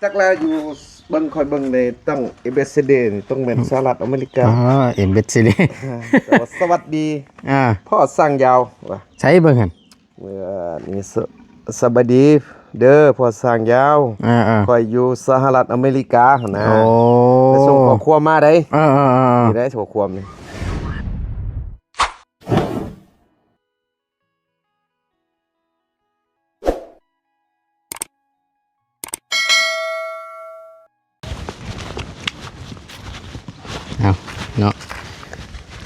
ຈັກແລ້ວຢູ່ ເບິ່ງ ຂ້ອຍເບິ່ງໃນຕັ້ງ ເອັມເບສຊີ ນີ້ ຕ້ອງແມ່ນ ອືມ ສະຫະລັດອາເມລິກາ. ອໍ ເອັມເບສຊີ ເດ້. ອ່າ ແຕ່ວ່າສະຫວັດດີ ອ່າ ພໍ່ຊ່າງຍາວວ່າ. ໃສເບິ່ງຫັ້ນ? ເອີ ນີ້ ສະ ສະບາຍດີເດີພໍ່ຊ່າງຍາວ. ອ່າໆ ຂ້ອຍຢູ່ສະຫະລັດອາເມລິກາຫັ້ນນະ. ໂອ້ ໄດ້ສົ່ງຂໍ້ຄວາມມາໄດ໋. ອ່າໆໆໆ ນີ້ໄດ໋ ຂໍ້ຄວາມນີ້. ເອົາເນາະ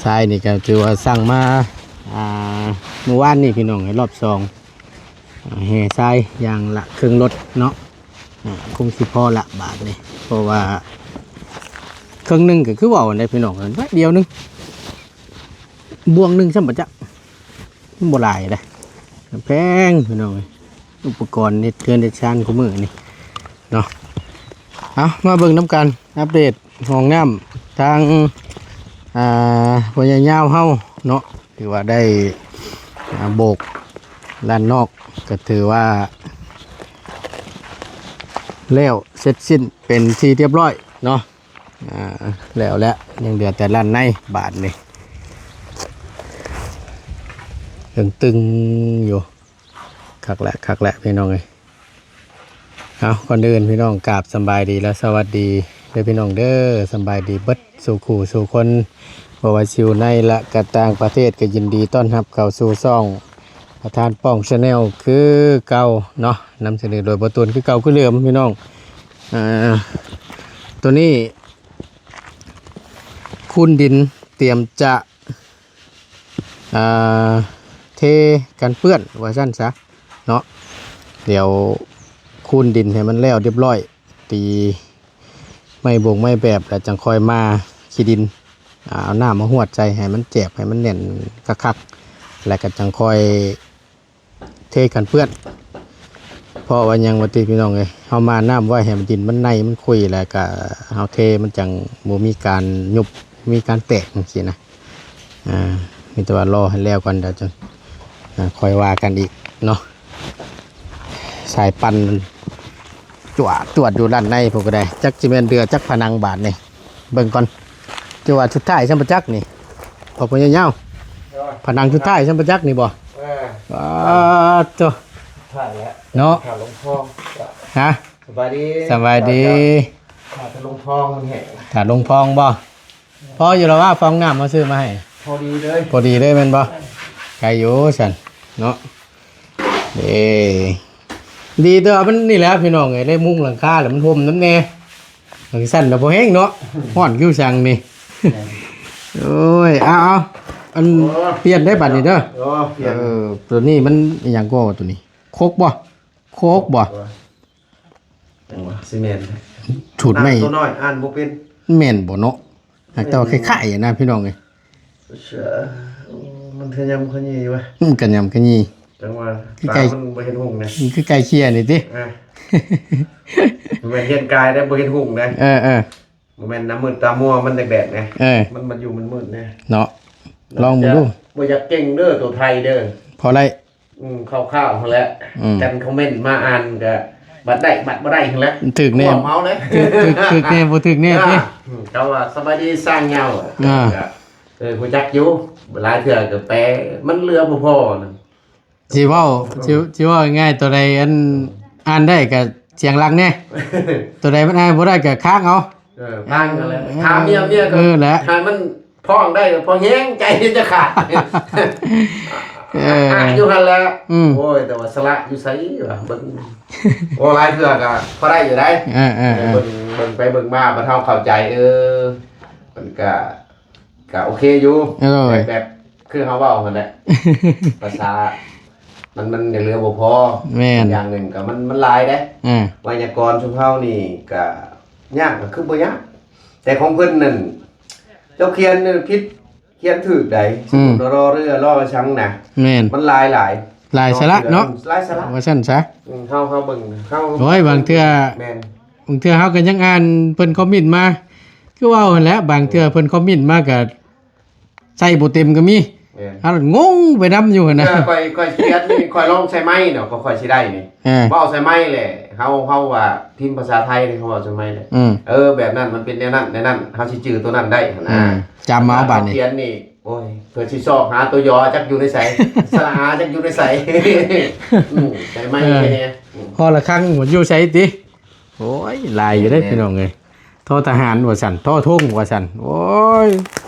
ຊາຍນີ້ກໍຖືວ່າສັ່ງມາ ອ່າ ມື້ວານນີ້ພີ່ນ້ອງ ໃຫ້ລອບສອງ ອ່າ ແຫ່ຊາຍຢ່າງລະເຄິ່ງລົດເນາະ. ອ່າ ຄົງຊິພໍລະບາດນີ້ ເພາະວ່າເຄິ່ງໜຶ່ງກໍຄືເວົ້າໄດ້ພີ່ນ້ອງ ບາດດຽວໜຶ່ງ ບ່ວງໜຶ່ງຊ້ຳບໍ່ຈັກ. ມັນບໍ່ຫຼາຍເດ້ ແພງພີ່ນ້ອງເອີຍ ອຸປະກອນເຮັດເຮືອນເຮັດຊານຄູ່ມື້ນີ້ເນາະ. ເອົາ ມາເບິ່ງນຳກັນ ອັບເດດຫ້ອງນ້ຳທາງ ອ່າ ພໍ່ໃຫຍ່ຍາວເຮົາເນາະ ຖືວ່າໄດ້ ອ່າ ໂບກລານນອກ ກໍຖືວ່າແລ້ວເສັດສິ້ນເປັນທີ່ຮຽບຮ້ອຍເນາະ. ອ່າ ແລ້ວແຫຼະ ຍັງເຫຼືອແຕ່ລານໃນບາດນີ້ ຕຶງໆຢູ່. ຄັກແຫຼະ ຄັກແຫຼະພີ່ນ້ອງເອີຍ. ເອົາ ກ່ອນອື່ນພີ່ນ້ອງ ກາບສຳບາຍດີ ແລະ ສະຫວັດດີເດີພີ່ນ້ອງເດີ. ສຳບາຍດີເບິດສູ່ຄູ່ສູ່ຄົນ ບໍ່ວ່າຊິຢູ່ໃນ ແລະ ກະຕ່າງປະເທດ ກໍຍິນດີຕ້ອນຮັບເຂົ້າສູ່ຊ່ອງປະທານປ້ອງ Channel ຄືເກົ່າເນາະ. ນຳສະເໜີໂດຍບໍ່ຕູນ ຄືເກົ່າຄືເດີມພີ່ນ້ອງ. ອ່າ ໂຕນີ້ ຄູນດິນ ຕຽມຈະ ອ່າ ເທກັນເປື້ອນວ່າຊັ້ນຊະເນາະ. ດຽວຄູນດິນໃຫ້ມັນແລ້ວຮຽບຮ້ອຍ ຕີໄມ້ບົງໄມ້ແບບ ແລ້ວຈັ່ງຄ່ອຍມາຂີ້ດິນ ອ່າ ເອົານ້ຳມາຫວດໃສ່ໃຫ້ມັນແຈບ ໃຫ້ມັນແໜ້ນຄັກໆ ແລ້ວກໍຈັ່ງຄ່ອຍ ເທກັນເປື້ອນ. ເພາະວ່າຫຍັງວ່າຕິພີ່ນ້ອງເອີຍ ເຮົາມານ້ຳໄວ້ໃຫ້ມັນດິນມັນໃນມັນຂຸຍ ແລ້ວກະເຮົາເທມັນຈັ່ງບໍ່ມີການຍຸບ ມີການແຕກຈັ່ງຊີ້ນະ. ອ່າ ມີແຕ່ວ່າລໍໃຫ້ແລ້ວກ່ອນ ດຽວຈັ່ງ ອ່າ ຄ່ອຍວ່າກັນອີກເນາະ. ສາຍປັ່ນມັນຈວດຈວດຢູ່ດ້ານໃນພຸ້ນກໍໄດ້ ຈັກຊິແມ່ນເດືອຈັກຜະໜັງບາດນີ້. ເບິ່ງກ່ອນ ຈະວ່າສຸດທ້າຍຊ່ຳປະຈັກນີ້ ພໍ່ໃຫຍ່ຍາວ ໂດຍ ຜະໜັງສຸດທ້າຍຊ່ຳປະຈັກນີ້ບໍ່? ເອີ ອາ ໂຕ ສຸດທ້າຍແລ້ວເນາະ ຖ້າລົງພອງ. ຮະ? ສະບາຍດີ ສະບາຍດີ. ຖ້າລົງພອງມັນແຫ້ງ ຖ້າລົງພອງບໍ່? ພໍຢູ່ລະວ່າ ຟອງນ້ຳເຮົາຊື້ມາໃຫ້ ພໍດີເລີຍ ພໍດີເລີຍແມ່ນບໍ່? ໄກຢູ່ຊັ້ນເນາະ. ເອີ ດີແຕ່ວ່າມັນນີ້ແຫຼະພີ່ນ້ອງເອີຍ ໄດ້ມຸງຫຼັງຄາແລ້ວມັນຮົ່ມນຳແດ່. ຈັ່ງຊັ້ນລະບໍ່ແຫ້ງເນາະ ຮ້ອນຄືສັງນີ້. ແມ່ນ ໂອ້ຍ ເອົາໆ ອັນ ໂອ້ ປ່ຽນໄດ້ບັດນີ້ເດີ. ໂອ້ ປ່ຽນ ເອີ ໂຕນີ້ມັນອີ່ຫຍັງກໍໂຕນີ້ ຄົກບໍ່? ໂຄກບໍ່? ຈັ່ງວ່າຊິແມ່ນ ຂູດໄມ້ ໂຕນ້ອຍອ່ານບໍ່ເປັນ ແມ່ນບໍ່ເນາະ? ຫາກແຕ່ວ່າຄ້າຍໆນະພີ່ນ້ອງເອີຍ. ເອີ ມັນຂະຫຍຳຂະຫຍີ່ວະ ມັນຂະຫຍຳຂະຫຍີ່. ຈັ່ງວ່າ ຄືໄກ່ ຕາມັນບໍ່ເຫັນຫຸ່ງນະ ຄືໄກ່ເຄຍນີ້ຕິ. ອ່າ ແມ່ນເຫັນກາຍໄດ້ ບໍ່ເຫັນຫຸ່ງນະ. ເອີໆ ບໍ່ແມ່ນນ້ຳມືດຕາມົວ ມັນແດດໆນະ. ເອີ ມັນມາຢູ່ມັນມືດນະເນາະ. ລອງເບິ່ງດູ ບໍ່ຢາກເກັ່ງເດີ ໂຕໄທເດີ ພໍໄດ້. ອືມ ຄ່າວໆຫັ້ນແຫຼະ ອືມ ກັນຄອມເມັນມາອ່ານກະບັດໄດ້ບັດບໍ່ໄດ້ຫັ້ນແຫຼະ ຖືກແນ່ ຄວາມເຮົາເດ້ ຖືກ ຖືກ ຖືກແນ່ບໍ່ຖືກແນ່ຕິ. ອ່າ ອືມ ເຂົາວ່າສະບາຍດີຊ່າງຍາວ ອ່າ ກະ ເອີ ຮູ້ຈັກຢູ່ ຫຼາຍເທື່ອກະແປ ມັນເຫຼືອບໍ່ພໍນະ. ຊິເວົ້າ ຊິ ຊິເວົ້າງ່າຍໆ ໂຕໃດອັນອ່ານໄດ້ກະສຽງຫຼັງແນ່ ໂຕໃດມັນອ່ານບໍ່ໄດ້ກະຄ້າງເອົາ. ເອີ ຟັງຫັ້ນແຫຼະ ເອີ ຖາມເມຍ ເມຍກໍ ເອີ ແຫຼະ ໃຫ້ມັນພ້ອງໄດ້ກໍພໍແຮງ ໃຈຈະຂາດ. ເອີ ອ່ານຢູ່ຫັ້ນແຫຼະ ອືມ ໂອ້ຍ ແຕ່ວ່າສະຫຼະຢູ່ໃສວະ ເບິ່ງ ໂອ້ ຫຼາຍເທື່ອກໍພໍໄດ້ຢູ່ໄດ໋. ເອີໆໆ ເອີ ເບິ່ງ ເບິ່ງໄປເບິ່ງມາ ບັດເຮົາເຂົ້າໃຈ ເອີ ມັນກໍ ກະໂອເຄຢູ່ ໂດຍ ແບບ ແບບຄືເຮົາເວົ້າຫັ້ນແຫຼະ ພາສາ ມັນ ມັນຍັງເຫຼືອບໍ່ພໍ. ແມ່ນ ຢ່າງໜຶ່ງກະມັນ ມັນຫຼາຍເດ້ ອືມ ໄວຍາກອນຊຸມເຮົານີ້ກະຍາກກະຄືບໍ່ຍາກ ແຕ່ຂອງເພິ່ນນັ້ນ ເຈົ້າຂຽນຜິດຂຽນຖືກໃດ໋ ອືມ ສົມມຸດວ່າ ລໍເຮືອ ລໍກະຊັງນະ. ແມ່ນ ມັນຫຼາຍ ຫຼາຍ ຫຼາຍສະຫຼະເນາະ ຫຼາຍສະຫຼະ ວ່າຊັ້ນຊະ. ອືມ ເຮົາ ເຮົາເບິ່ງ ເຮົາ ໂອ້ຍ ບາງເທື່ອ ແມ່ນ ບາງເທື່ອເຮົາກໍຍັງອ່ານເພິ່ນຄອມເມັນມາ ຄືເວົ້າຫັ້ນແຫຼະ ບາງເທື່ອເພິ່ນຄອມເມັນມາກໍໃສ່ບໍ່ເຕັມກໍມີ. ແມ່ນ ອັນນັ້ນງົງໄປນຳຢູ່ຫັ້ນນະ. ເອີ ຂ້ອຍ ຂ້ອຍຂຽນນີ້ ຂ້ອຍລອງໃສ່ໄມ້ເນາະ ກໍຂ້ອຍຊິໄດ້ນີ້ ເອີ ເວົ້າໃສ່ໄມ້ແຫຼະ ເຮົາ ເຮົາວ່າພິມພາສາໄທນີ້ ເຮົາເວົ້າໃສ່ໄມ້ແຫຼະ ອືມ ເອີ ແບບນັ້ນ ມັນເປັນແນວນັ້ນ ແນວນັ້ນ ເຮົາຊິຈື່ຕົວນັ້ນໄດ້ຫັ້ນນະ ອືມ ຈຳເອົາບາດນີ້ ເຮົາຂຽນນີ້ ໂອ້ຍ ເພື່ອຊິຊອກຫາຕົວຍໍ ຈັກຢູ່ໃນໃສ ສະຫຼະອາ ຈັກຢູ່ໃນໃສ ອືມ ໃສ່ໄມ້ ເອີ ແນ່ ອືມ ຫໍລະຄັງຢູ່ໃສຕິ? ໂອ້ຍ ຫຼາຍຢູ່ເດ້ ແມ່ນໆ ພີ່ນ້ອງເອີຍ ທໍທະຫານວ່າຊັ້ນ ທໍທຸງວ່າຊັ້ນ ໂອ້ຍ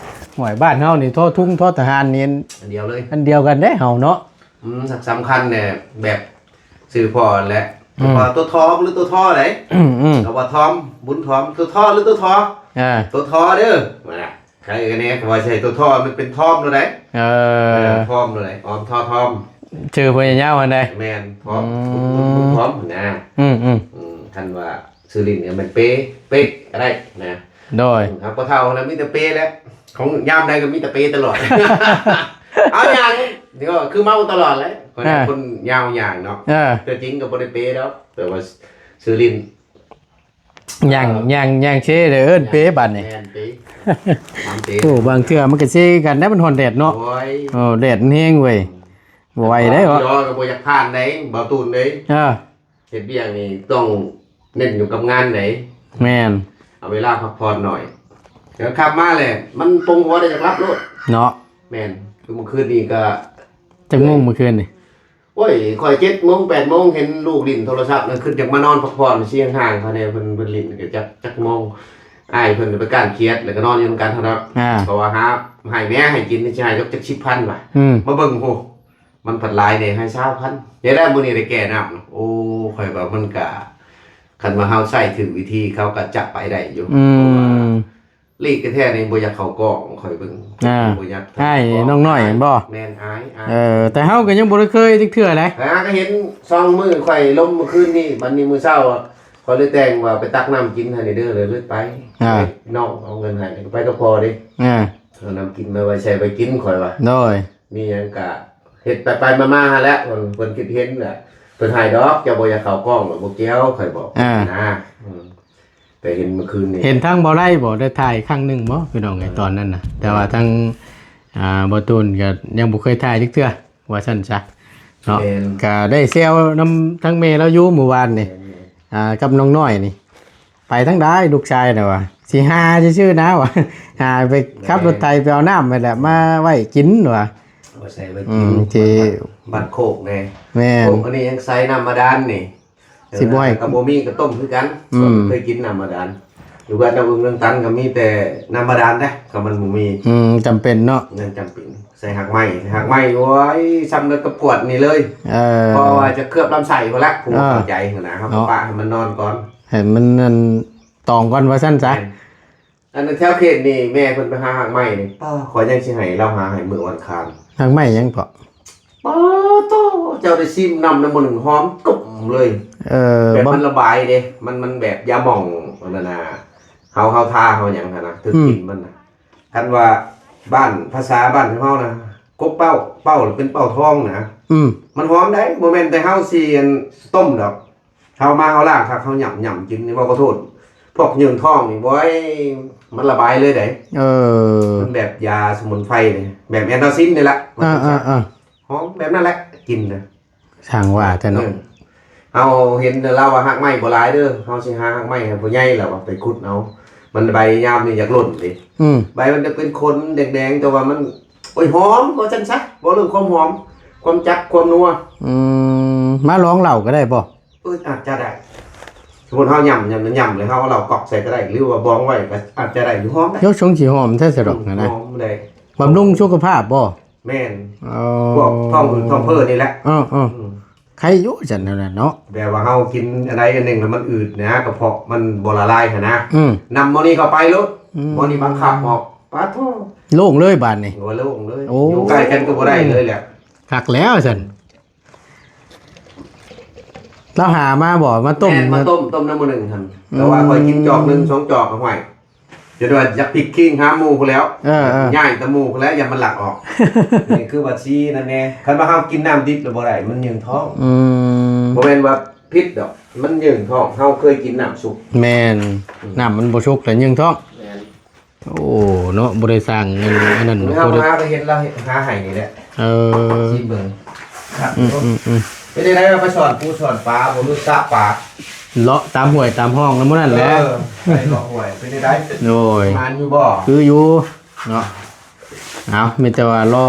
ຫ້ວຍ ບ້ານເຮົານີ້ ທໍທຸງ ທໍທະຫານນີ້ ອັນດຽວເລີຍ ອັນດຽວກັນເດ້ເຮົາເນາະ ອືມ ສຳຄັນແຫຼະ ແບບຊື່ພໍ່ແຫຼະ ອືມ ວ່າຕົວທໍ ຫຼື ຕົວທໍໃດ ອືມໆ ກໍວ່າທອມ ບຸນທອມ ຕົວທໍ ຫຼື ຕົວທໍ ເອີ ຕົວທໍເດີ ວ່າ ໃຄແນ່ ວ່າໃສ່ຕົວທໍ ມັນເປັນທອມໂລດໃດ ເອີ ເອີ ທອມໂລດໃດ ອອມທໍທອມ ຊື່ພະຍາຍາວຫັ້ນໃດ ແມ່ນ ທອມ ອືມ ທອມນະ ອືມໆ ອືມ ຄັນວ່າຊື່ຫຼິ້ນກໍແມ່ນເປ ເປກໍໄດ້ນະ ໂດຍ ອືມ ຫາກພໍ່ເຖົ້າແລ້ວມີແຕ່ເປແຫຼະ ຂອງຍາມໃດກໍມີແຕ່ເປຕະຫຼອດ ເອົາຫຍັງ ນີ້ກໍຄືເມົາຕະຫຼອດແຫຼະ ເອີ ຄົນຍາວຫຍັງເນາະ ເອີ ຕົວຈິງກໍບໍ່ໄດ້ເປດອກ ແຕ່ວ່າຊື່ຫຼິ້ນ ຍ່າງ ເອີ ຍ່າງ ຍ່າງເຊເດີ ເອີ້ນເປບາດນີ້ ແມ່ນເປ ຕາມເປ ໂອ້ ບາງເທື່ອມັນກໍເຊຄືກັນນະ ມັນຮ້ອນແດດເນາະ ໂອ້ຍ ເອີ ແດດມັນແຮງເວີຍ ອືມ ບໍ່ໄຫວເດ້ ເອີ ກໍບໍ່ຢາກຜ່ານໃດ ເບົາຕູນເດ້ ເອີ ເຮັດວຽກນີ້ຕ້ອງເນັ້ນຢູ່ກັບງານໃດ ແມ່ນ ເອົາເວລາພັກຜ່ອນໜ້ອຍ ແລ້ວຂັບມາແຫຼະ ມັນປົງຫົວໄດ້ ຢາກຫຼັບໂລດເນາະ ແມ່ນ ຄືມື້ຄືນນີ້ກໍ ຈັກໂມງມື້ຄືນນີ້? ໂອ້ຍ ຂ້ອຍເຈັດໂມງ ແປດໂມງ ເຫັນລູກຫຼິ້ນໂທລະສັບນັ້ນ ຄິດຢາກມານອນພັກຜ່ອນ ສຽງຫ້າງເຂົາແດ່ ເພິ່ນ ເພິ່ນຫຼິ້ນ ກໍຈັກ ຈັກໂມງ ອ້າຍເພິ່ນໄປກ້ານຂຽດ ແລ້ວກໍນອນຢູ່ນຳກັນຫັ້ນເນາະ ອ່າ ເພາະວ່າຫາໃຫ້ແມ່ໃຫ້ກິນ ຊິໃຫ້ຈັກສິບພັນວ່າ ອືມ ມາເບິ່ງ ໂຫ ມັນພັດຫຼາຍເດ້ ໃຫ້ຊາວພັນ ແລ້ວມື້ນີ້ໄດ້ແກ່ນ້ຳ ໂອ້ ຂ້ອຍວ່າມັນກະ ຄັນວ່າເຮົາໃຊ້ຖືກວິທີ ເຂົາກໍຈະໄປໄດ້ຢູ່ ອືມ ເພາະວ່າ ລີກແທ້ໆນີ້ບໍ່ຢາກເຂົ້າກ້ອງ ຂ້ອຍເບິ່ງ ອ່າ ບໍ່ຢາກ ອ້າຍນ້ອງນ້ອຍແມ່ນບໍ່? ແມ່ນ ອາຍ ອາຍ ເອີ ແຕ່ເຮົາກໍຍັງບໍ່ໄດ້ເຄີຍຈັກເທື່ອໃດ ຫາກໍເຫັນສອງມື້ ຂ້ອຍລົມມື້ຄືນນີ້ ບັດນີ້ມື້ເຊົ້າ ຂ້ອຍເລີຍແຕ່ງວ່າໄປຕັກນ້ຳກິນໃຫ້ແດ່ເດີ ເລີຍໄປ ອ່າ ນ້ອງເອົາເງິນໃຫ້ ກໍໄປກັບພໍ່ເດ້ ອ່າ ເອົານ້ຳກິນມາໄວ້ໃສ່ໄວ້ກິນ ຂ້ອຍວ່າ ໂດຍ ມີຫຍັງກະເຮັດໄປໆມາໆຫັ້ນແຫຼະ ເພິ່ນ ເພິ່ນຄິດເຫັນແຫຼະ ເພິ່ນໃຫ້ດອກ ເຈົ້າບໍ່ຢາກເຂົ້າກ້ອງ ບໍ່ກ່ຽວ ຂ້ອຍບອກ ອ່າ ນະ ອືມ ແຕ່ເຫັນມື້ຄືນນີ້ ເຫັນທາງບໍ່ໄດ້ບໍ່ ໄດ້ຖ່າຍຄັ້ງໜຶ່ງບໍ່ ພີ່ນ້ອງເອີຍ ເອີ ຕອນນັ້ນນະ ແຕ່ວ່າທາງ ອ່າ ບໍ່ຕູນກໍຍັງບໍ່ເຄີຍຖ່າຍຈັກເທື່ອ ວ່າຊັ້ນຊະເນາະ ແມ່ນ ກໍໄດ້ແຊວນຳທາງແມ່ລາວຢູ່ມື້ວານນີ້ ແມ່ນໆ ອ່າ ກັບນ້ອງນ້ອຍນີ້ ໄປທາງໃດລູກຊາຍນະວ່າ ຊິຫາຊື່ໆນະວ່າ ຫາໄປຂັບລົດໄຖໄປເອົານ້ຳຫັ້ນແຫຼະ ມາໄວ້ກິນວ່າ ມາໃສ່ໄວ້ກິນ ອືມ ທີ່ບ້ານໂຄກແດ່ ແມ່ນ ໂຄກອັນນີ້ຍັງໃສ່ນ້ຳບາດານນີ້ ຊິບໍ່ໃຫ້ ກໍບໍ່ມີ ກໍຕົ້ມຄືກັນ ອືມ ເຄີຍກິນນ້ຳບາດານ ຢູ່ບ້ານນ້ຳອຶ່ງເລື່ອງຕັນກໍມີແຕ່ນ້ຳບາດານເດ້ ກໍມັນບໍ່ມີ ອືມ ຈຳເປັນເນາະ ນັ້ນຈຳເປັນ ໃສ່ຮາກໄມ້ ຮາກໄມ້ ໂອ້ຍ ສ່ຳກັບກວດນີ້ເລີຍ ເອີ ເພາະວ່າຈະເຄືອບລຳໄສ້ພຸ້ນລະ ຜູ້ ເອີ ເຂົ້າໃຈຫັ້ນນະ ເຮົາກໍປະໃຫ້ມັນນອນກ່ອນ ໃຫ້ມັນນັ້ນຕອງກ່ອນວ່າຊັ້ນຊະ ແມ່ນ ອັນນັ້ນແຖວເຂດນີ້ ແມ່ເພິ່ນໄປຫາຮາກໄມ້ນີ້ ປ້າ ຂ້ອຍຍັງຊິໃຫ້ລາວຫາໃຫ້ມື້ວັນອັງຄານ ຮາກໄມ້ຫຍັງເກາະ? ປາໂທ້ ເຈົ້າໄດ້ຊີມນ້ຳນຳມື້ໜຶ່ງ ຫອມກຸ້ມເລີຍ ເອີ ແບບມັນລະບາຍເດ້ ມັນ ມັນແບບຢາໝອງ ອັນນັ້ນນະ ເຮົາ ເຮົາທາເຮົາຫຍັງຫັ້ນນະ ຖືກ ອືມ ກິນມັນນະ ຄັນວ່າບ້ານ ພາສາບ້ານເຮົານະ ກົບເປົ້າ ເປົ້າແລ້ວເປັນເປົ້າທອງນະ ອືມ ມັນຫອມໃດ ບໍ່ແມ່ນແຕ່ເຮົາຊິ ອັນ ຕົ້ມດອກ ເຮົາມາເຮົາລ້າງຄັກ ເຮົາຫຍ້ຳໆກິນນີ້ ເວົ້າຂໍໂທດ ພວກຍືນທ້ອງນີ້ ໂອ້ຍ ມັນລະບາຍເລີຍໃດ ເອີ ມັນແບບຢາສະໝຸນໄພເດ້ ແບບແອນຕາຊິນນີ້ແຫຼະ ອ່າໆໆ ຫອມແບບນັ້ນແຫຼະ ກິນນະ ຊ່າງວ່າແທ້ເນາະ ເອີ ເຮົາເຫັນແຕ່ລາວວ່າຮາກໄມ້ບໍ່ຫຼາຍເດີ ເຮົາຊິຫາຮາກໄມ້ໃຫ້ຜູ້ໃຫຍ່ ລາວວ່າໄປຂຸດເອົາ ມັນໃບຍາມນີ້ຢາກຫຼົ່ນເດ້ ອືມ ໃບມັນຈະເປັນຂົນແດງໆ ແຕ່ວ່າມັນ ໂອ້ຍ ຫອມ ວ່າຊັ້ນຊະ ເວົ້າເລື່ອງຄວາມຫອມ ຄວາມຈັບ ຄວາມນົວ ອືມ ມາລອງເຫຼົ້າກໍໄດ້ບໍ່? ເອີ ອາດຈະໄດ້ ສົມມຸດເຮົາຫຍ້ຳ ຫຍ້ຳ ຫຍ້ຳ ແລ້ວເຮົາເອົາເຫຼົ້າກອກໃສ່ກໍໄດ້ ຫຼືວ່າບອງໄວ້ກໍອາດຈະໄດ້ຢູ່ ຫອມໄດ້ ໂຍ ຊົງຊິຫອມແທ້ສະດອກ ອືມ ນະ ຫອມໄດ້ ບຳລຸງສຸຂະພາບບໍ່? ແມ່ນ ເອີ ພວກທ້ອງອືດທ້ອງເຟີ້ນີ້ແຫຼະ ເອີໆ ອືມ ໄຄຢູ່ຊັ້ນນັ້ນເນາະ ແບບວ່າເຮົາກິນອັນໃດອັນໜຶ່ງແລ້ວມັນອືດນະ ກະເພາະມັນບໍ່ລະລາຍຫັ້ນນະ ອືມ ນ້ຳໝໍ້ນີ້ເຂົ້າໄປໂລດ ອືມ ໝໍ້ນີ້ບັງຄັບອອກ ປາໂທ້ ໂລ່ງເລີຍບາດນີ້ ໂອ້ ໂລ່ງເລີຍ ໂອ້ ຢູ່ໃກ້ກັນກໍບໍ່ໄດ້ເລີຍແຫຼະ ຄັກແລ້ວຊັ້ນ ລາວຫາມາບໍ່? ມາຕົ້ມ ແມ່ນ ມາຕົ້ມ ຕົ້ມນ້ຳມື້ໜຶ່ງຫັ້ນ ແຕ່ວ່າ ອືມ ຂ້ອຍກິນຈອກໜຶ່ງ ສອງຈອກກໍ ຫ້ວຍ ຈົນວ່າຢາກພິກຄີງຫາໝູ່ພຸ້ນແລ້ວ ເອີໆ ຍ້າຍຕາໝູ່ພຸ້ນແລ້ວ ຢ້ານມັນລັກອອກ ນີ້ຄືວ່າຊີນັ້ນແດ່ ຄັນວ່າເຮົາກິນນ້ຳດິບແລ້ວບໍ່ໄດ້ ມັນຍືນທ້ອງ ອືມ ບໍ່ແມ່ນວ່າຜິດດອກ ມັນຍືນທ້ອງ ເຮົາເຄີຍກິນນ້ຳສຸກ ແມ່ນ ອືມ ນ້ຳມັນບໍ່ສຸກແລ້ວຍືນທ້ອງ ແມ່ນ ໂອ້ ເນາະ ບໍ່ໄດ້ສ້າງເງິນອັນນັ້ນ ເຮົາ ບໍ່ໄດ້ ຫາກໍເຮັດ ລາວເຮັດ ຫາໃຫ້ນີ້ແຫຼະ. ເອີ ຊິມເບິ່ງ ຄັກ ອືມ ເນາະ ອືມ ອືມ ເປັນຈັ່ງໃດ ເອົາໄປສອນປູສອນປາ ບໍ່ຮູ້ຈັກປາ ເລາະຕາມຫ້ວຍຕາມຮ່ອງນຳໝູ່ນັ້ນແຫຼະ. ເອີ ໄປເລາະຫ້ວຍ ເປັນຈັ່ງໃດ? ໂດຍ ໝານຢູ່ບໍ່? ຄືຢູ່ເນາະ. ເອົາ ມີແຕ່ວ່າລໍ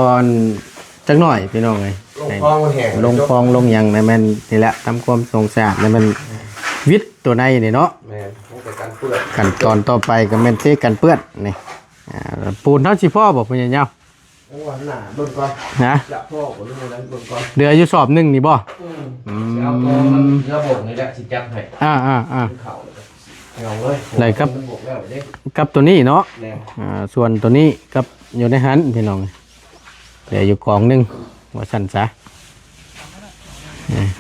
ຈັກໜ້ອຍພີ່ນ້ອງເອີຍ ລົງຟອງແຫ້ງ ລົງຟອງລົງຫຍັງໃຫ້ມັນນີ້ແຫຼະ ທຳຄວາມສະອາດໃຫ້ມັນ ແມ່ນ ວິດຕົວໃນນີ້ເນາະ. ແມ່ນ ມັນກໍກັນເປື້ອນ ຂັ້ນຕອນຕໍ່ໄປກໍແມ່ນເທກັນເປື້ອນນີ້. ອ່າ ປູນເຮົາຊິພໍບໍ່ ພໍ່ໃຫຍ່ຍາວ? ໂອ້ ໜ້າເບິ່ງກ່ອນ ຮະ ຈະພໍບໍ່ ຫຼືວ່າໃດ ເບິ່ງກ່ອນ. ເຫຼືອຢູ່ສອບໜຶ່ງນີ້ບໍ່? ອືມ ອືມ ຊິເອົາຕົວມັນເຫຼືອບົກນີ້ແຫຼະ ຊິຈັດໃຫ້ ອ່າໆໆ ມັນເຂົ້າແລ້ວກໍເອົາເລີຍ ໄດ້ກັບ ມັນບົກແລ້ວເດ້ ກັບຕົວນີ້ເນາະ. ແມ່ນ ອ່າ ສ່ວນຕົວນີ້ກັບຢູ່ໃນຫັ້ນພີ່ນ້ອງ ເຫຼືອຢູ່ກອງໜຶ່ງວ່າຊັ້ນຊະ.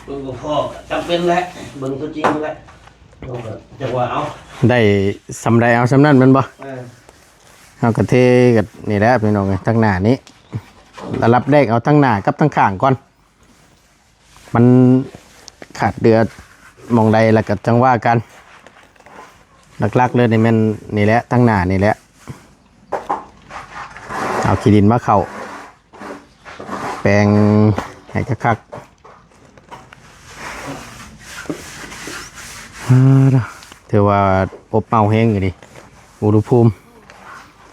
ເບິ່ງບໍ່ພໍກໍຈຳເປັນແຫຼະ ເບິ່ງຕົວຈິງແຫຼະ ເຮົາກໍຈັກວ່າເອົາ ໄດ້ສ່ຳໃດເອົາສ່ຳນັ້ນແມ່ນບໍ່? ເອີ ເຮົາກໍເທກັນນີ້ແຫຼະພີ່ນ້ອງເອີຍ ທາງໜ້ານີ້ ລະດັບແລກເອົາທາງໜ້າກັບທາງຂ້າງກ່ອນ ມັນຂາດເຫຼືອໝ່ອງໃດລະກໍຈັ່ງວ່າກັນ. ຫຼັກໆເລີຍນີ້ແມ່ນນີ້ແຫຼະ ທາງໜ້ານີ້ແຫຼະ ເອົາຂີ້ດິນມາເຂົ້າ ແປງໃຫ້ຄັກໆ. ອ່າ ຖືວ່າອົບເອົາແຮງຢູ່ນີ້ ອຸນຫະພູມ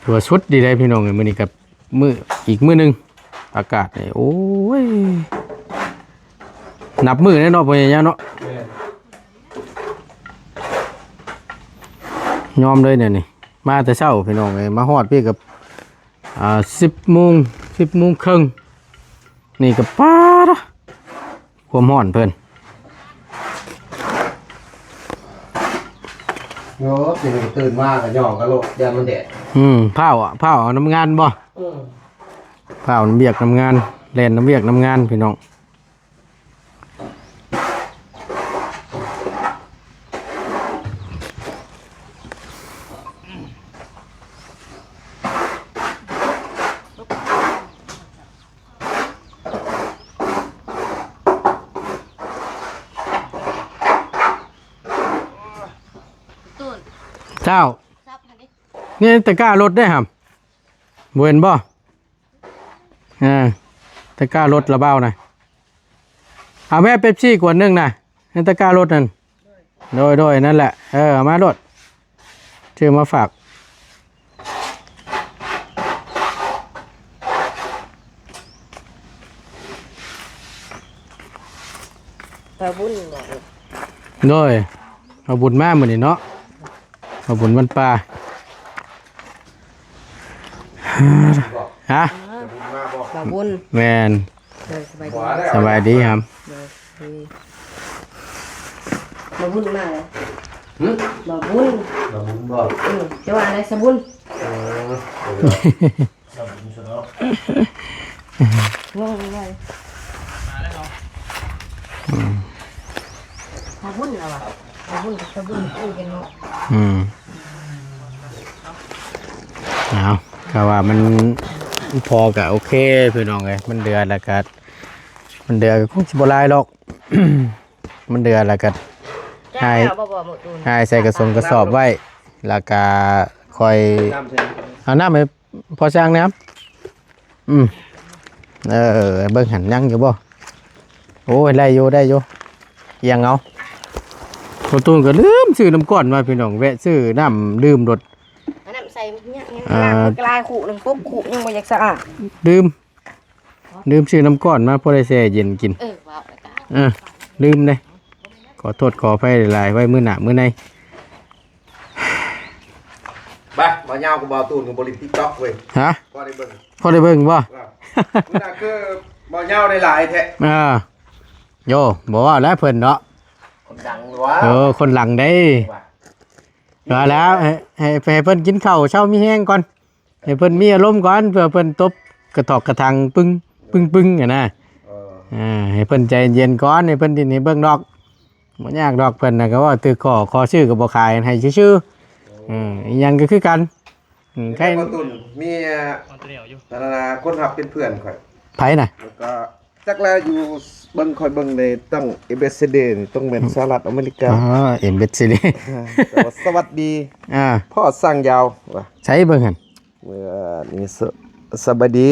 ຖືວ່າສຸດດີເດ້ພີ່ນ້ອງເອີຍ. ມື້ນີ້ກໍມື້ ອີກມື້ໜຶ່ງ ອາກາດນີ້ ໂອ້ຍ ນັບມື້ແລ້ວເນາະ ພໍ່ໃຫຍ່ຍາວເນາະ. ແມ່ນ ຍອມເລີຍແນວນີ້ ມາແຕ່ເຊົ້າພີ່ນ້ອງເອີຍ ມາຮອດພີ້ກໍ ອ່າ ສິບໂມງ ສິບໂມງເຄິ່ງ ນີ້ກໍປາດ ຄວາມຮ້ອນເພິ່ນ. ໂອ້ ຕື່ນມາກໍຫຍໍ້ກະໂລດ ຢ້ານມັນແດດ. ອືມ ພ້າວ ພ້າວເອົານຳງານບໍ່? ອືມ ພ້າວນຳວຽກນຳງານ ແລ່ນນຳວຽກນຳງານພີ່ນ້ອງ. ເຈົ້າ ນີ້ຕະກ້າລົດເດ້ຫຳ ບໍ່ເຫັນບໍ່? ເອີ ຕະກ້າລົດລະເບົານະ ເອົາແມ່ເປັບຊີກວດໜຶ່ງນະ ໃນຕະກ້າລົດນັ້ນ. ໂດຍ ໂດຍ ນັ້ນແຫຼະ ເອີ ເອົາມາໂລດ ຊື້ມາຝາກ ປາບຸນ. ໂດຍ ເອົາບຸນມາມື້ນີ້ເນາະ ເອົາບຸນວັນປ່າ. ຮະ? ບ່າວບຸນ ແມ່ນ ໂດຍ ສະບາຍດີ ສະບາຍດີຫຳ. ໂດຍ ບ່າວບຸນມາແລ້ວ. ຫຶ? ບ່າວບຸນ ບ່າວບຸນບໍ່? ເອີ ຈະວ່າອະໄລ ສະບຸນ. ເອີ ສະບຸນຊະເນາະ ງົງເລີຍ ມາແລ້ວເນາະ. ອືມ ບ່າວບຸນລະວ່າ ບ່າວບຸນກັບສະບຸນຄືກັນເນາະ. ອືມ ເອົາ ກໍວ່າມັນພໍກໍໂອເຄພີ່ນ້ອງເອີຍ ມັນເດືອລະກໍ ມັນເດືອກໍຄົງຊິບໍ່ຫຼາຍດອກ ມັນເດືອລະກໍ ໃຫ້ ໃຫ້ໃສ່ກະສົງກະສອບໄວ້ ລະກະຄ່ອຍເອົານ້ຳໃຫ້ພໍ່ຊ້າງແດ່. ອືມ ເອີ ເບິ່ງຫັ້ນຍັງຢູ່ບໍ່? ໂອ້ຍ ໄດ້ຢູ່ ໄດ້ຢູ່ ອຽງເອົາ. ພໍ່ຕູ້ກໍລືມຊື້ນ້ຳກ້ອນມາພີ່ນ້ອງ ແວະຊື້ນ້ຳດື່ມໂລດ ເອົານ້ຳໃສ່ເຍ ນ້ຳກະລາຍຄຸໜຶ່ງ ປຸກຄຸຍັງບໍ່ຢາກສະອາດ ລືມ ລືມຊື້ນ້ຳກ້ອນມາ ພໍໄດ້ແຊ່ເຢັນກິນ. ເອີ ເວົ້າແລ້ວກໍ ເອີ ລືມເດ້ ຂໍໂທດຂໍອະໄພຫຼາຍໆ ໄວ້ມື້ໜ້າມື້ໃນ. ໄປ ບ່າວຍາວກັບບ່າວຕູນກໍບໍ່ຫຼິ້ນຕິກຕັອກເວີຍ. ຮະ? ພໍໄດ້ເບິ່ງ ພໍໄດ້ເບິ່ງບໍ່? ເອີ ມື້ໜ້າຄືບ່າວຍາວໄດ້ຫຼາຍແທ້. ເອີ ໂຢ ບໍ່ເວົ້າແລ້ວເພິ່ນເນາະ ຄົນດັງວະ. ເອີ ຄົນດັງເດ້ ວ່າ ວ່າແລ້ວ ໃຫ້ ໃຫ້ ໃຫ້ເພິ່ນກິນເຂົ້າເຊົ້າມີແຮງກ່ອນ ໃຫ້ເພິ່ນມີອາລົມກ່ອນ ເພື່ອເພິ່ນຕົບກະຖອກກະຖັງປຶ້ງ ປຶ້ງ ປຶ້ງຫັ້ນນະ. ເອີ ອ່າ ໃຫ້ເພິ່ນໃຈເຢັນກ່ອນ ໃຫ້ເພິ່ນດິ້ນໃຫ້ເບິ່ງດອກ ບໍ່ຍາກດອກ. ເພິ່ນນະກໍເວົ້າຖືກຂໍ້ ຂໍຊື້ກໍບໍ່ຂາຍ ໃຫ້ຊື່ໆ. ເອີ ອີຫຍັງກໍຄືກັນ. ອືມ ໃຫ້ ແຕ່ບໍ່ຕຸນມີ ອັນນັ້ນນະ ຄົນຮັບເປັນເພື່ອນຂ້ອຍ. ໃຜນະ? ແລ້ວກໍ ຈັກແລ້ວຢູ່ ເບິ່ງ ຂ້ອຍເບິ່ງໃນຕັ້ງ ເອັມເບສຊີ ນີ້ ຕ້ອງແມ່ນ ອືມ ສະຫະລັດອາເມລິກາ. ອໍ ເອັມເບສຊີ ເດ້. ອ່າ ແຕ່ວ່າສະຫວັດດີ ອ່າ ພໍ່ຊ້າງຍາວວ່າ. ໃສເບິ່ງຫັ້ນ? ເອີ ນີ້ ສະ ສະບາຍດີ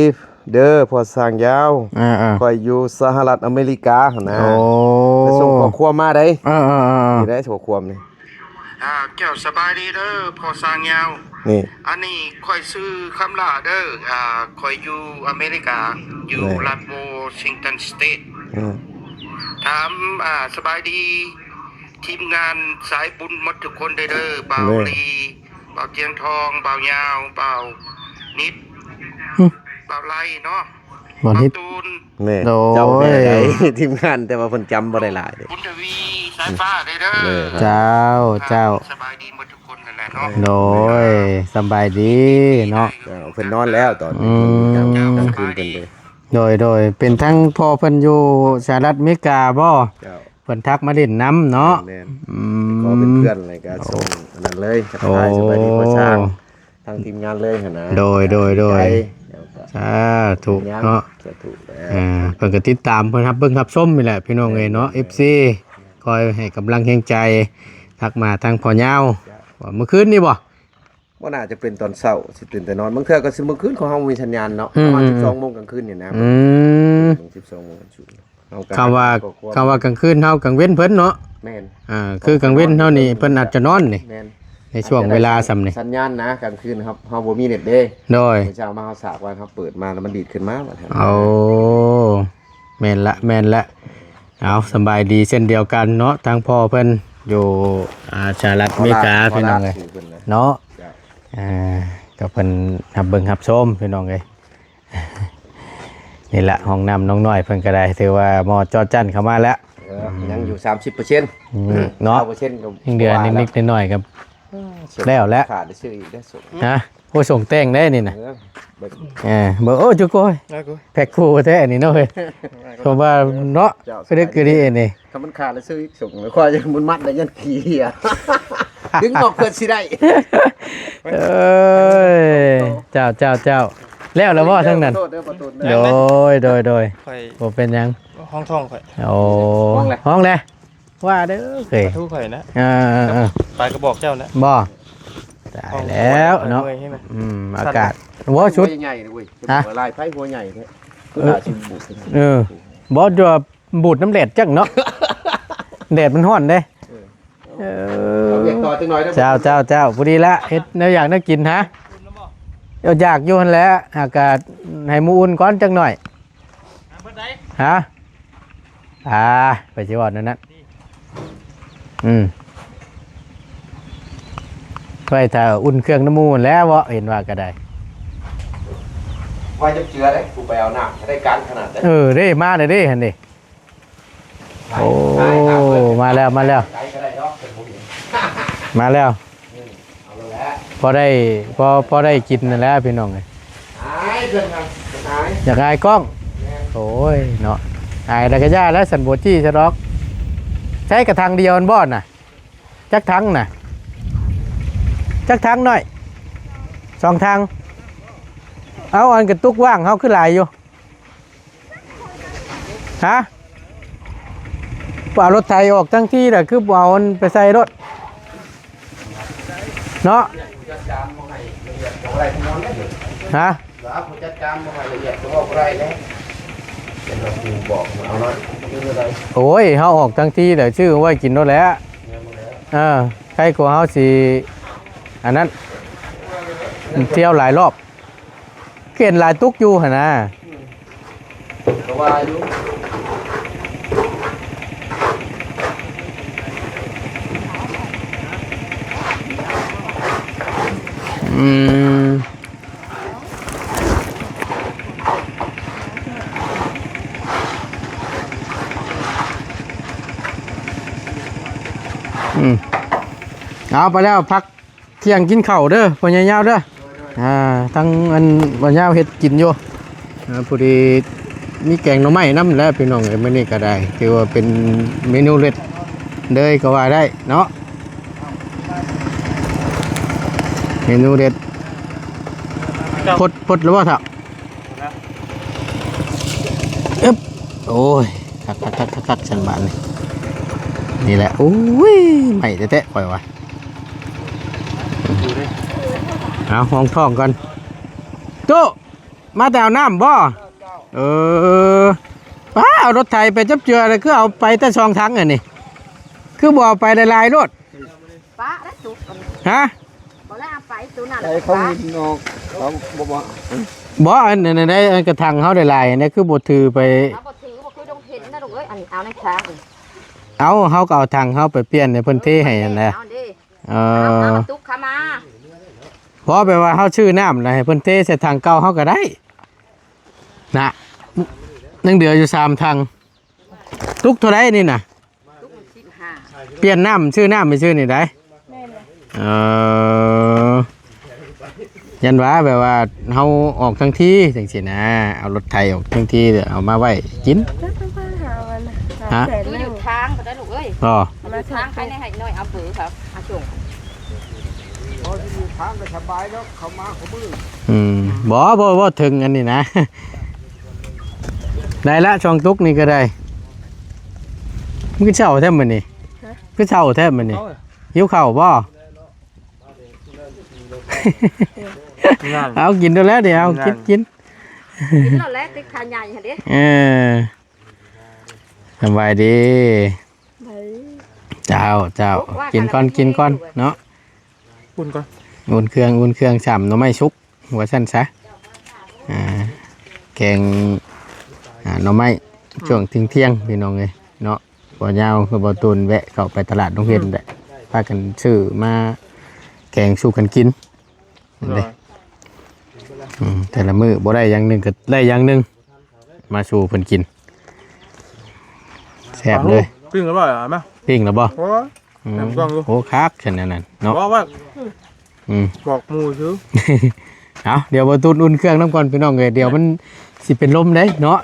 ເດີພໍ່ຊ້າງຍາວ. ອ່າໆ ຂ້ອຍຢູ່ສະຫະລັດອາເມລິກາຫັ້ນນະ. ໂອ້ ໄດ້ສົ່ງຂໍ້ຄວາມມາໄດ໋. ອ່າໆໆໆ ນີ້ໄດ໋ ຂໍ້ຄວາມນີ້. ອ່າ ເຈົ້າສະບາຍດີເດີພໍ່ຊ້າງຍາວ. ນີ້ ອັນນີ້ຂ້ອຍຊື່ຄຳຫຼ້າເດີ. ອ່າ ຂ້ອຍຢູ່ອາເມລິກາ ຢູ່ ແມ່ນ ລັດວໍຊິງຕັນສະເຕດ. ອືມ ຖາມ ອ່າ ສະບາຍດີທີມງານສາຍບຸນໝົດທຸກຄົນເດີ ເດີ ບ່າວ ແມ່ນ ລີ ບ່າວຈຽງທອງ ບ່າວຍາວ ບ່າວນິດ ຫຶ ບ່າວໄລເນາະ ບ່າວນິດ ບ່າວຕູນ. ແມ່ນ ໂດຍ ເຈົ້າແມ່ນໃດ ທີມງານ ແຕ່ວ່າເພິ່ນຈຳບໍ່ໄດ້ຫຼາຍເດ້. ບຸນທະວີ ສາຍຟ້າເດີ ເດີ. ເອີ ເຈົ້າ ເຈົ້າ ສະບາຍດີໝົດທຸກຄົນນັ້ນແຫຼະເນາະ. ໂດຍ ສະບາຍດີເນາະ. ເອີ ເພິ່ນນອນແລ້ວຕອນນີ້. ອືມ ກາງຄືນເພິ່ນເດ້. ໂດຍ ໂດຍ ເປັນທັງພໍ່ເພິ່ນຢູ່ສະຫະລັດອາເມລິກາບໍ່? ເຈົ້າ ເພິ່ນທັກມາຫຼິ້ນນຳເນາະ. ແມ່ນໆ ອືມ ຂໍເປັນເພື່ອນ ແລ້ວກໍ ໂອ້ ສົ່ງອັນນັ້ນເລີຍ ທັກທາຍ ໂອ້ ສະບາຍດີພໍ່ຊ້າງ ທາງທີມງານເລີຍຫັ້ນນະ. ໂດຍ ໂດຍ ໂດຍ ດີໃຈ ແລ້ວກໍ ສາທຸເນາະ ສາທຸ. ເອີ ເພິ່ນກໍຕິດຕາມ ເພິ່ນຮັບເບິ່ງຮັບຊົມນີ້ແຫຼະ ພີ່ນ້ອງເອີຍເນາະ. ແມ່ນໆ ເອັຟຊີ ຄອຍໃຫ້ກຳລັງແຮງໃຈ ທັກມາທາງພໍ່ຍາວ. ເຈົ້າ ວ່າມື້ຄືນນີ້ບໍ່? ບໍ່ໜ້າຈະເປັນຕອນເຊົ້າ ຊິຕື່ນແຕ່ນອນ. ບາງເທື່ອກໍຊິ ມື້ຄືນຂອງເຮົາບໍ່ມີສັນຍານເນາະ. ອືມ ປະມານສິບສອງໂມງກາງຄືນນີ້ນະ. ອືມ ປະມານສິບສອງໂມງກາງຄືນ. ເຮົາກໍ ຄຳວ່າ ຄຳວ່າກາງຄືນເຮົາ ກາງເວັນເພິ່ນເນາະ. ແມ່ນ ອ່າ ຄືກາງເວັນເຮົານີ້ ເພິ່ນອາດຈະນອນນີ້. ແມ່ນ ໃນຊ່ວງເວລາສ່ຳນີ້ ສັນຍານນະ. ກາງຄືນເຮົາ ເຮົາບໍ່ມີເນັດເດ້. ໂດຍ ມື້ເຊົ້າມາເຮົາສາກໄວ້ ເຮົາເປີດມາແລ້ວມັນດີດຂຶ້ນມາບັດ. ໂອ້ ແມ່ນລະ ແມ່ນລະ. ເອົາ ສະບາຍດີເຊັ່ນດຽວກັນເນາະ ທາງພໍ່ເພິ່ນຢູ່ ອ່າ ສະຫະລັດອາເມລິກາ ພີ່ນ້ອງເອີຍເນາະ. ເຈົ້າ ອ່າ ກໍເພິ່ນຮັບເບິ່ງຮັບຊົມ ພີ່ນ້ອງເອີຍ. ນີ້ລະ ຫ້ອງນ້ຳນ້ອງນ້ອຍເພິ່ນກໍໄດ້ ຖືວ່າໝໍ້ຈໍຈັ້ນເຂົ້າມາແລ້ວ. ເອີ ອືມ ຍັງຢູ່ສາມສິບເປີເຊັນ ອືມ ເນາະ. ຊາວເປີເຊັນກໍຍັງເຫຼືອນິດໆໜ້ອຍໆ ກໍ ອ່າ ແລ້ວແຫຼະ. ຂາດໄດ້ຊື້ອີກໄດ້ສົ່ງ ຮະ? ໂອ້ ສົ່ງແຕ່ງເດ້ນີ້ນະ. ເອີ ເບິ່ງ ເອີ ເບິ່ງ ໂອ້ ຈຸໂກຍ ແພັກຄູ່ແທ້ນີ້ເນາະເຮີ້ຍ. ເພາະວ່າເນາະ ເຈົ້າ ຄືໄດ້ຄືດີນີ້ ຄັນມັນຂາດແລ້ວຊື້ອີກ ສົ່ງແລ້ວ ຂ້ອຍມັນມັດໄດ້ຍັງຂີ້ເຫຍ ດຶງອອກເພື່ອຊິໄດ້. ເອີຍ ເຈົ້າ ເຈົ້າ ເຈົ້າ ແລ້ວລະບໍ່ທາງນັ້ນ? ໂດຍ ໂດຍ ໂດຍ ຂ້ອຍ ບໍ່ເປັນຫຍັງ ຫ້ອງທ້ອງຂ້ອຍ. ໂອ້ ຫ້ອງແຫຼະ ຫ້ອງແຫຼະ. ວ່າເດີເອີຍ ປາທູຂ້ອຍນະ. ເອີໆໆ ປາກະບອກເຈົ້ານະ ບໍ່? ຕາຍແລ້ວເນາະ. ເມື່ອຍໃຊ່ໄໝ? ອືມ ອາກາດ ຫົວຊຸດ ຫົວໃຫຍ່ເວີຍ. ຮະ? ຫຼາຍໄຜຫົວໃຫຍ່ແທ້. ເອີ ເອີ ບໍ່ ຈະບູດນ້ຳແດດຈັກເນາະ ແດດມັນຮ້ອນເດ້. ເອີ ເອີ ເອົາວຽກຕໍ່ຈັກໜ່ອຍເດີ. ເຈົ້າ ເຈົ້າ ເຈົ້າ ພໍດີລະ ເຮັດແນວຢາກແນວກິນ. ຮະ? ເຈົ້າຢາກຢູ່ຫັ້ນແຫຼະ ຫາກະໃຫ້ໝູ່ອຸ່ນກ່ອນຈັກໜ່ອຍ. ຮະ? ອ່າ ໄປຊິເວົ້າແນວນັ້ນ. ອືມ ໄວ້ຖ້າອຸ່ນເຄື່ອງນຳໝູ່ຫັ້ນແຫຼະເວາະ ເຫັນວ່າກໍໄດ້. ໄວ້ຈັກເທື່ອເດ້ ກູໄປເອົານ້ຳ ໄດ້ການຂະໜາດເດ້. ເອີ ເດ້ ມາແລ້ວເດ້ ຫັ້ນເດ້. ໂອ້ ມາແລ້ວ ມາແລ້ວ ມາແລ້ວ. ອືມ ເອົາແລ້ວແຫຼະ ພໍໄດ້ ພໍ ພໍໄດ້ກິນນັ້ນແຫຼະ ພີ່ນ້ອງເອີຍ. ອາຍເພິ່ນນະ ອາຍ ຢາກອາຍກ້ອງ. ແມ່ນ ໂອ້ຍເນາະ ອາຍແລ້ວກໍຢ່າແລ້ວ ສັນບໍ່ຈີ້ຊະດອກ. ໃຊ້ກະຖັງດຽວຫັ້ນບໍ່ນະ? ຈັກຖັງນະ? ຈັກຖັງນ້ອຍ? ສອງຖັງ. ເອົາ ອັນກະຕຸກວ່າງເຮົາຄືຫຼາຍຢູ່? ຮະ? ເອົາລົດໄຖອອກທັງທີລະ ຄືບໍ່ເອົາມັນໄປໃສ່ລົດເນາະ? ຮະ? ໂອ້ຍ ເຮົາອອກທັງທີລະ ຊື້ໄວ້ກິນໂລດແຫຼະ. ເອີ ໃຄກວ່າເຮົາຊິ ອັນນັ້ນ ທ່ຽວຫຼາຍລອບ. ເຫັນຫຼາຍຕຸກຢູ່ຫັ້ນນະ. ອືມ ກໍວ່າຢູ່. ອືມ ອືມ ເອົາໄປແລ້ວ ພັກ ທ່ຽງກິນເຂົ້າເດີ ພໍ່ໃຫຍ່ຍາວເດີ. ອ່າ ທາງອັນພໍ່ຍາວເຮັດກິນຢູ່. ອ່າ ພໍດີມີແກງໜໍ່ໄມ້ນຳແຫຼະ ພີ່ນ້ອງເອີຍ. ມື້ນີ້ກໍໄດ້ ຖືວ່າເປັນເມນູເດັດເລີຍກໍວ່າໄດ້ເນາະ ເມນູເດັດ. ເຈົ້າ ພົດ ພົດແລ້ວບໍ່ເຖົ້າ? ອຶບ ໂອ້ຍ ຄັກໆໆໆ ຊັ້ນບາດນີ້ ນີ້ແຫຼະ. ໂອ້ຍ ໄໝ້ແທ້ໆ ຂ້ອຍວ່າ. ເອົາ ຮອງທ້ອງກ່ອນ. ຕູ້ ມາແຕ່ເອົານ້ຳບໍ່? ເອີ ປ້າ ເອົາລົດໄຖໄປຈັບເຈືອ ແລ້ວຄືເອົາໄປແຕ່ສອງຖັງອັນນີ້ ຄືບໍ່ເອົາໄປຫຼາຍໆໂລດ? ປະແລ້ວຕຸກອັນ ຮະ? ບໍ່ໄດ້ເອົາໄປ ໂຕນັ້ນ ໃຫ້ເຂົາເຫັນເນາະ ເຂົາບໍ່ວ່າ. ບໍ່ ອັນນັ້ນໄດ໋ ອັນກະຖັງເຮົາຫຼາຍໆ ອັນນັ້ນຄືບໍ່ຖືໄປ. ເຮົາບໍ່ຖື ບໍ່ຄືຕ້ອງເຫັນນະລູກເອີຍ. ອັນນີ້ເອົາໃນຂາງ ເອົາ ເຮົາກໍເອົາຖັງເຮົາໄປປ່ຽນໃຫ້ເພິ່ນເທໃຫ້ຫັ້ນແຫຼະ. ເອີ ເອົາ ເອົາຕຸກເຂົ້າມາ. ບໍ່ ແປວ່າເຮົາຊື້ນ້ຳນະ ໃຫ້ເພິ່ນເທໃສ່ຖັງເກົ່າເຮົາກໍໄດ້ນະ. ຍັງເຫຼືອຢູ່ສາມຖັງ. ຕຸກເທົ່າໃດນີ້ນະ? ຕຸກມັນສິບຫ້າ. ປ່ຽນນ້ຳ ຊື້ນ້ຳໄປຊື້ນີ້ໄດ໋. ແມ່ນແຫຼະ. ເອີ ຢ້ານວ່າແບບວ່າເຮົາອອກທັງທີຈັ່ງຊີ້ນະ ເອົາລົດໄຖອອກທັງທີ ເອົາມາໄວ້ກິນ. ຮະ? ຄືຢູ່ທາງກໍໄດ້ລູກເອີຍ. ບໍ່ ມາທາງໄປໃນໃຫ້ນ້ອຍເອົາເບີເຂົາມາສົ່ງ. ບໍ່ ຢູ່ທາງກໍສະບາຍດອກ ເຂົາມາຄູ່ມື້. ອືມ ບໍ່ ບໍ່ ບໍ່ເຖິງອັນນີ້ນະ. ໄດ້ລະ ຊ່ອງຕຸກນີ້ກໍໄດ້. ມັນຄືເຊົາແທ້ມື້ນີ້? ຮະ? ຄືເຊົາແທ້ມື້ນີ້? ເອົາ ຫິວເຂົ້າບໍ່? ຍັງ ເອົາກິນໂລດແລ້ວເດ ເອົາ ຍັງ ກິນ ກິນ ກິນໂລດແລ້ວ ຕິດຂາໃຫຍ່ຫັ້ນເດ. ເອີ ສະບາຍດີ. ເຈົ້າ ເຈົ້າ ກິນກ່ອນ ກິນກ່ອນເນາະ. ອຸ່ນກ່ອນ ອຸ່ນເຄື່ອງ ອຸ່ນເຄື່ອງ ຊ້ຳໜໍ່ໄມ້ສຸກ ວ່າຊັ້ນຊະ. ອ່າ ແກງ ອ່າ ໜໍ່ໄມ້ ອືມ ຊ່ວງທ່ຽງໆ ພີ່ນ້ອງເອີຍເນາະ. ບໍ່ຍາວຄືບໍ່ຕູນແວະເຂົ້າໄປຕະຫຼາດດົງເພັນແຫຼະ ອືມ ພາກັນຊື້ມາແກງສູ່ກັນກິນ. ໂດຍ ເດ້ ອືມ ແຕ່ລະມື້ບໍ່ໄດ້ຢ່າງໜຶ່ງກໍໄດ້ຢ່າງໜຶ່ງ ມາສູ່ເພິ່ນກິນ ແຊບເລີຍ. ປີ້ງແລ້ວບໍ່? ເອົາມາ ປີ້ງແລ້ວບໍ່? ໂອ້ຍ ອືມ ແມ່ນຕ້ອງຢູ່. ໂອ້ ຄັກຊັ້ນແນວນັ້ນເນາະ. ບໍ່ວ່າ ອືມ ບອກໝູ່ຊື່. ເອົາ ດຽວບໍ່ຕູນອຸ່ນເຄື່ອງນຳກ່ອນ ພີ່ນ້ອງເອີຍ ດຽວມັນຊິເປັນລົມເດ້ເນາະ.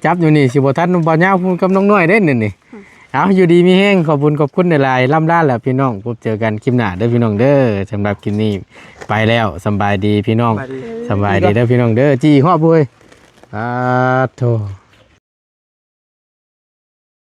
ຈັບຢູ່ນີ້ຊິບໍ່ທັນບ່າວຍາວພຸ້ນກັບນ້ອງນ້ອຍເດ້ນີ້. ເອົາ ຢູ່ດີມີແຮງ ຂອບຄຸນ ຂອບຄຸນຫຼາຍໆ ລ່ຳລາລະພີ່ນ້ອງ ພົບເຈີກັນຄລິບໜ້າເດີພີ່ນ້ອງເດີ. ສຳລັບຄລິບນີ້ໄປແລ້ວ ສຳບາຍດີພີ່ນ້ອງ ສຳບາຍດີ ສຳບາຍດີເດີພີ່ນ້ອງເດີ. ຈີຮອດເວີຍ ອາໂທ.